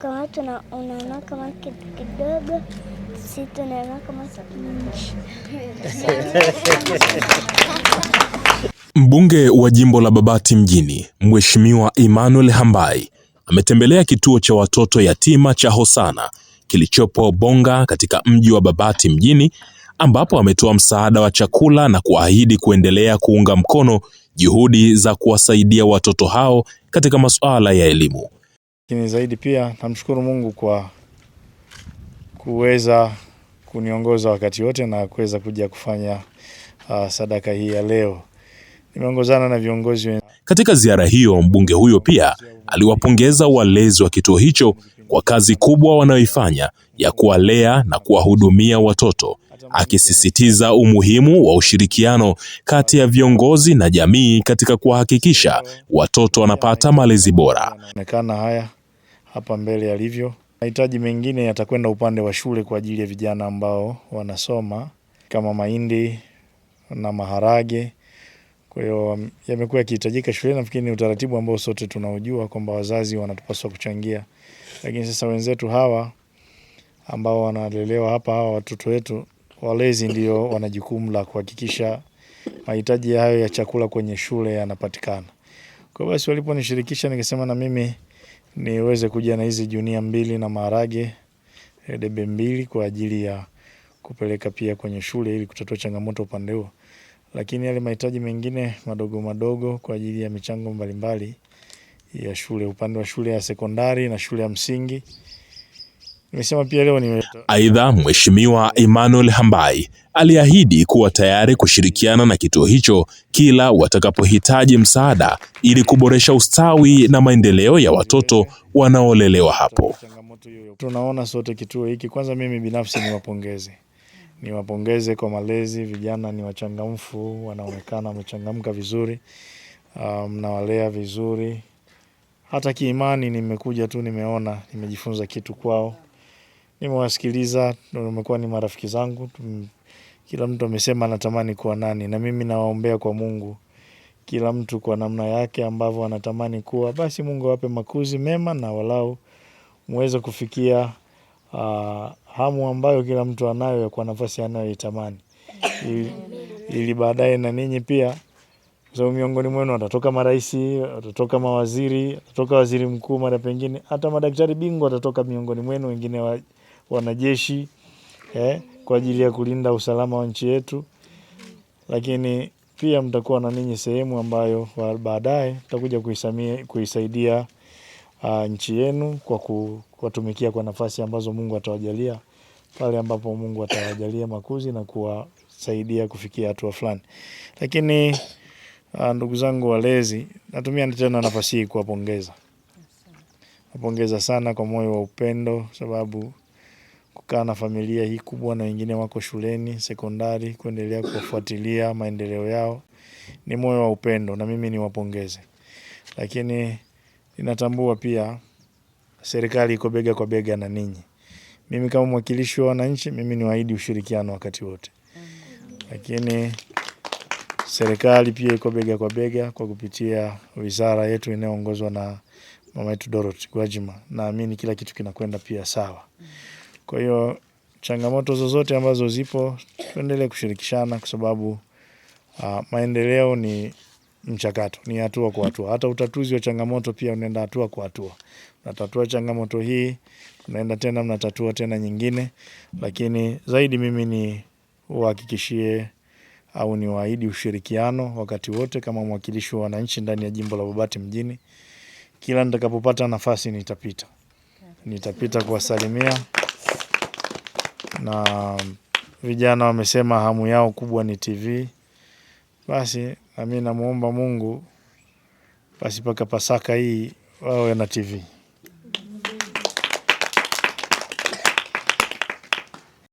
Kama tuna unaona kama kitu kidogo, si tunaona kama nchi. Mbunge wa jimbo la Babati mjini, Mheshimiwa Emmanuel Hambai ametembelea kituo cha watoto yatima cha Hosana kilichopo Bonga katika mji wa Babati mjini ambapo ametoa msaada wa chakula na kuahidi kuendelea kuunga mkono juhudi za kuwasaidia watoto hao katika masuala ya elimu. Lakini zaidi pia namshukuru Mungu kwa kuweza kuniongoza wakati wote na kuweza kuja kufanya sadaka hii ya leo. Nimeongozana na viongozi. Katika ziara hiyo, mbunge huyo pia aliwapongeza walezi wa kituo hicho kwa kazi kubwa wanayoifanya ya kuwalea na kuwahudumia watoto, akisisitiza umuhimu wa ushirikiano kati ya viongozi na jamii katika kuhakikisha watoto wanapata malezi bora. Onekana haya hapa mbele yalivyo. Mahitaji mengine yatakwenda upande wa shule kwa ajili ya vijana ambao wanasoma kama mahindi na maharage. Kwa hiyo yamekuwa yakihitajika shuleni, nafikiri ni utaratibu ambao sote tunaujua kwamba wazazi wanatupaswa kuchangia. Lakini sasa wenzetu hawa ambao wanalelewa hapa, hawa watoto wetu, walezi ndio wana jukumu la kuhakikisha mahitaji hayo ya chakula kwenye shule yanapatikana. Kwa hiyo basi waliponishirikisha nikasema na mimi niweze kuja na hizi junia 2 na maharage debe 2 kwa ajili ya kupeleka pia kwenye shule ili kutatua changamoto upande huo. Lakini yale mahitaji mengine madogo madogo kwa ajili ya michango mbalimbali ya shule upande wa shule ya sekondari na shule ya msingi. Nimesema pia leo ni Aidha, Mheshimiwa Emmanuel Hambai aliahidi kuwa tayari kushirikiana na kituo hicho kila watakapohitaji msaada ili kuboresha ustawi na maendeleo ya watoto wanaolelewa hapo. Tunaona sote kituo hiki. Kwanza mimi binafsi niwapongeze. Niwapongeze kwa malezi, vijana ni wachangamfu, wanaonekana wamechangamka vizuri, mnawalea vizuri. Hata kiimani nimekuja tu nimeona, nimejifunza kitu kwao. Nimewasikiliza, wamekuwa ni marafiki zangu. Kila mtu amesema anatamani kuwa nani, na mimi nawaombea kwa Mungu. Kila mtu kwa namna yake ambavyo anatamani kuwa, basi Mungu awape makuzi mema na walau muweze kufikia hamu ambayo kila mtu anayo kwa nafasi anayoitamani. Ili baadaye na ninyi pia, kwa sababu miongoni mwenu watatoka maraisi, watatoka mawaziri, watatoka waziri mkuu mara pengine, hata madaktari bingwa watatoka miongoni mwenu, wengine wanajeshi, kwa ajili ya kulinda usalama wa nchi yetu. Lakini pia mtakuwa na ninyi sehemu ambayo baadaye mtakuja kuisaidia nchi yenu kwa kuwatumikia kwa nafasi ambazo Mungu atawajalia, pale ambapo Mungu atawajalia makuzi na kuwasaidia kufikia hatua fulani. Lakini ndugu zangu walezi, natumia tena nafasi hii kuwapongeza. Napongeza sana kwa moyo wa upendo, sababu kukaa na familia hii kubwa na wengine wako shuleni, sekondari, kuendelea kufuatilia maendeleo yao ni moyo wa upendo, na mimi niwapongeze. Lakini ninatambua pia serikali iko bega kwa bega na ninyi. Mimi kama mwakilishi wa wananchi, mimi niwaahidi ushirikiano wakati wote. Lakini serikali pia iko bega kwa bega kwa kupitia wizara yetu inayoongozwa na mama yetu Dorothy Gwajima. Naamini kila kitu kinakwenda pia sawa. Kwa hiyo changamoto zozote ambazo zipo tuendelee kushirikishana, kwa sababu maendeleo ni mchakato, ni hatua kwa hatua. Hata utatuzi wa changamoto pia unaenda hatua kwa hatua. Unatatua changamoto hii, unaenda tena mnatatua tena nyingine. Lakini zaidi mimi ni uhakikishie au niwaahidi ushirikiano wakati wote kama mwakilishi wa wananchi ndani ya jimbo la Babati mjini. Kila nitakapopata nafasi nitapita. Nitapita kuwasalimia. Na vijana wamesema hamu yao kubwa ni TV. Basi na mimi namuomba Mungu basi paka Pasaka hii wawe na TV.